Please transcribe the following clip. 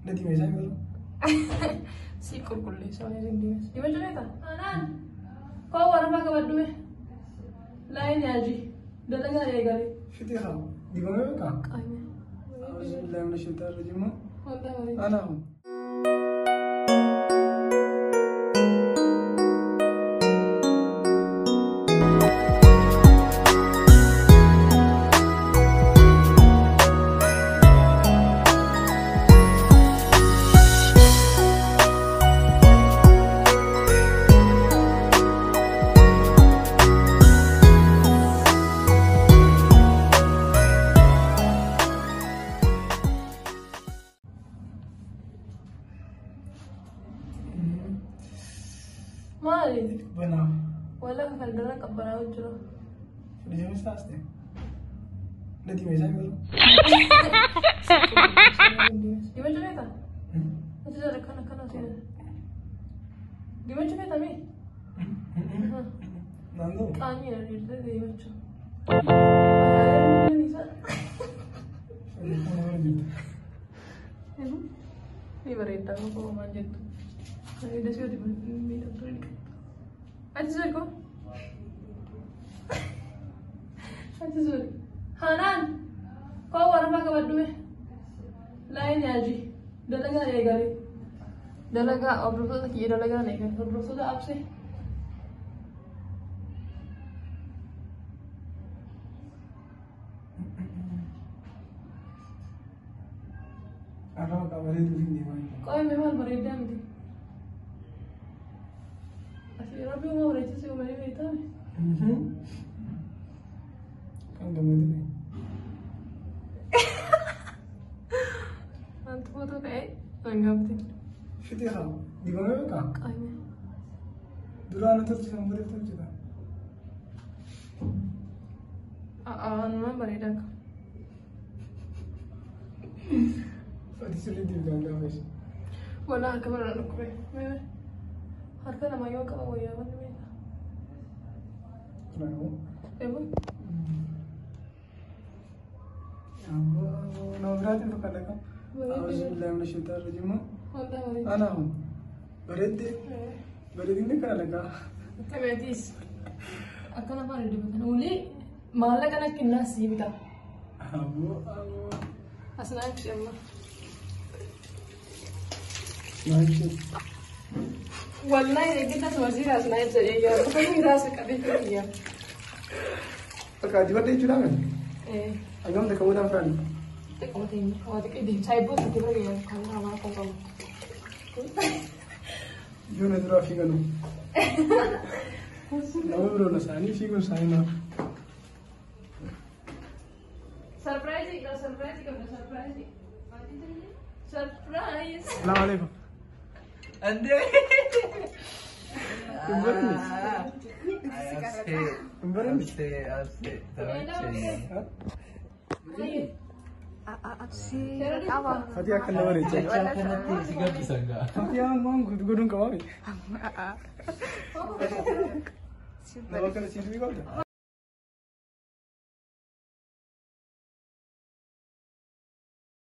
Na diimeessaa garuu. Si qulqulleessa waan isin diimeessa. Dibachuu beektaa? Anaan koo warafaa qabadhume. Laayin yaajii. Dalagaa eegale. Fixee haa. Dibamee beekaa? Qaame. Auzubillahi mina shaytaan rajiim. Wanta bareeda. Anaa hoo. Maali? Banaa. Wala kan daran qabbanaa'u jira. Firijiinis taasise. Na diimeessaa garuu. Dibachuu beektaa? Achi jala kana kana seena. Dibachuu beektaa mee? Naannoo. Qaanii dha dhiirtee dibachuu. Ni bareeddaa koo maal jettu. Bareeda si yoo miidhagduu ni qabda. Achi sori koo. Achi sori. Hanaan koo warafaa qabadhume. Laayin yaajii. Dalagaa eegale. Dalagaa hordoftoota kiyya dalagaa eegale. Hordoftoota absee. Arraba qabalee durii deemaa jiru. Qo'ame maal bareedaa miti. Asii rabbi uumaa bareechise uumanii beektaa? Kan gammadine. Wanti footoo ka'ee hangamte. Fixee haa. Dibamee beekaa? Qaame. Duraan tolchisan booda tolchita. Anumaan bareedaa akka. Ati sirriitti dibdaan gaafa Walaa harka bara dhukkube. Harka lama yoo qaba wayyaa manni beekaa. Kanaafuu. Eeboo. Nama biraatiin fakkaata kam? Auzubillahi mina shaytaan rajiim. Wanta bareedaa. Anaa hoo. Bareeddee. Bareedinni kana lagaa. Tameetiis. Akkana afaan dibatan. Ulii maallaqa nakkinnaa sii bita. Aboo aboo. Asnaa ibsi amma. Maal ishee? Wallahi eeggatas wasiira asnaa ibsa eeyyaa. Dhufanii raasa qabee fiyyaa. Bakka dibadda jechuudha miti. Hagam takka boodaan firaani. Xiqqoo teenya. Waa xiqqoo deemsa. Saayiboo itti bira gayyaa kan namaa kan qabu. Yoo na duraa fiiganu. Nama biroon isaanii fiiguun isaanii naaf. Surprise surprise qabda surprise. Surprise. Salaamu alaikum. እንዴ Hin bareedne? Hin bareedne? Fatii akka nama bareechaa. Fatii waan godhuun qabaa miti. Nama akkana siif qabda.